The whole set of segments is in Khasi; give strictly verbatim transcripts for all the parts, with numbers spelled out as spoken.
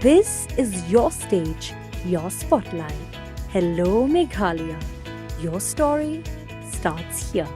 This is your stage, your spotlight. Hello Meghalaya. Your story starts here.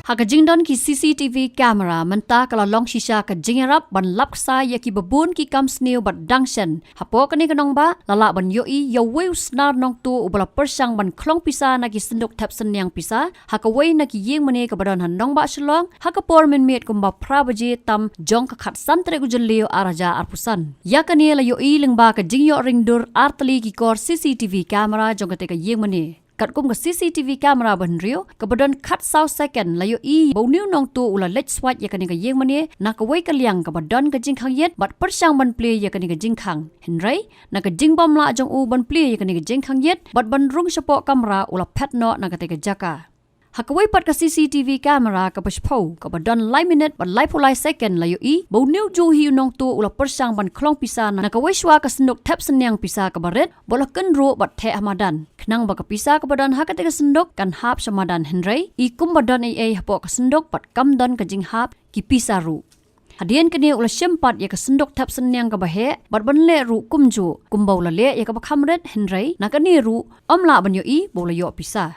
Ha ka jingdon ki C C T V camera mynta ka la long shisha ka jingïarap ban lap ksai ïa ki babun ki kam sniew bad dang shen. Hapoh kane ka nongbah la lah ban ïohi ïa uwei u snar nongtuh uba la pyrshang ban khlong pisa na ki synduk thep synñiang pisa ha kawei na ki ïing mane kaba don ha nongbah Shillong ha ka por mynmiet kumba phra baje tam jong ka khatsan tarik u Jylliew ar hajar arphew san. Ïa kane la ïohi lyngba ka jingïoh ring dur ar tylli ki kor C C T V camera jong kata ka ïing mane. Katkum ka C C T V camera ba hynriew kaba don khatsaw second la ïohi ba une u nongtuh u la leit swait ïa kane ka ïing mane na kawei ka liang kaba don ka jingkhang ïit bad pyrshang ban plie ïa kane ka jingkhang. Hynrei na ka jingbymlah jong u ban plie ïa kane ka jingkhang ïit bad ban rung shapoh kamra u la phet noh na kata ka jaka. Ha kawei pat ka C C T V camera kaba shiphew kaba don lai minit bad laiphew lai second la ïohi ba une u juh hi u nongtuh u la pyrshang ban khlong pisa na kawei shuwa ka synduk thep synñiang pisa kaba rit bad la kynruh bad theh ha madan khnang ba ka pisa kaba don ha kata ka synduk kan hap sha madan, hynrei i kumba don ei ei hapoh ka synduk bad kam don ka jinghap ki pisa ruh. Hadien kane u la shim pat ïa ka synduk thep synñiang kaba heh bad ban leh ruh kumjuh kumba u la leh ïa kaba kham rit, hynrei na kane ruh ym lah ban ïohi ba u la ïoh pisa.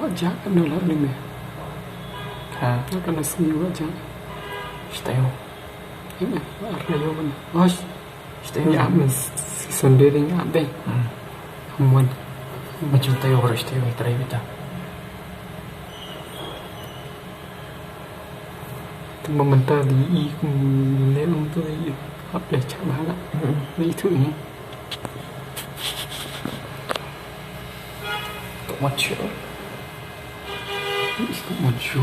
Wah, jak kan nolak ni me. Ha. Kan nasi wah, jak. Stay. Ini, arna yo kan. Bos. Stay. Ya, men si Sunday ding ade. Hmm. Amuan. Macam tayo harus tayo try kita. Tuma mynta di i kum ne ong tu i hap deh chak bha la. Hmm. Ni tu ni. Tok mat shu. Tok mat shu.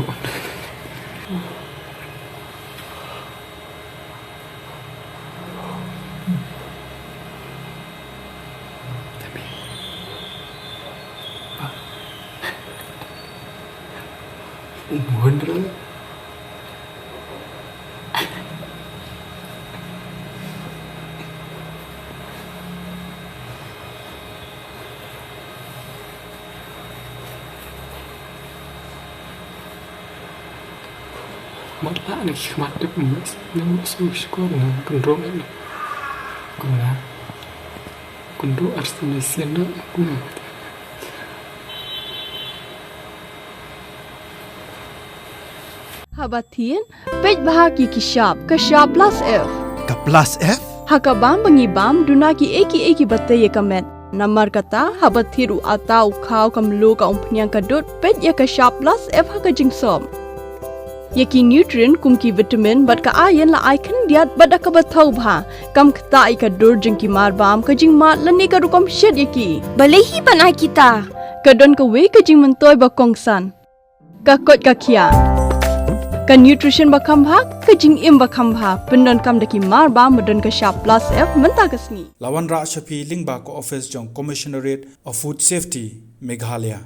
Buhan tu. Mat la ni khmat dep mas nang su skor na kundrong ni. Kumna. Kundrong arsenal sena kumna. Haba thied, peit bha ki ki shap, ka shap plus F. Ka plus F? Ha ka bam ba ngi bam, duna ki ei ki ei kiba tei ïa ka met. Namar kata, haba thied u atta, u khaw, ka mluh, ka umphniang, ka dud, peit ïa ka shap plus F ha ka jingsop. Ïa ki nutrient kum ki vitamin bad ka iron la ai khyndiat bad da kaba thaw bha. Kam ktah ïa ka dur jong ki mar bam, ka jingmad lane ka rukom shet ïa ki. Balei hi ban ai kita? Ka don kawei ka jingmyntoi ba kongsan. Ka koit ka khiah. Ka nutrition ba kham bha, ka jingim ba kham bha, pyndonkam da ki mar bam ba don ka shap plus F mynta ka sngi. La wanrah sha phi lyngba ka office jong Commissionerate of Food Safety, Meghalaya.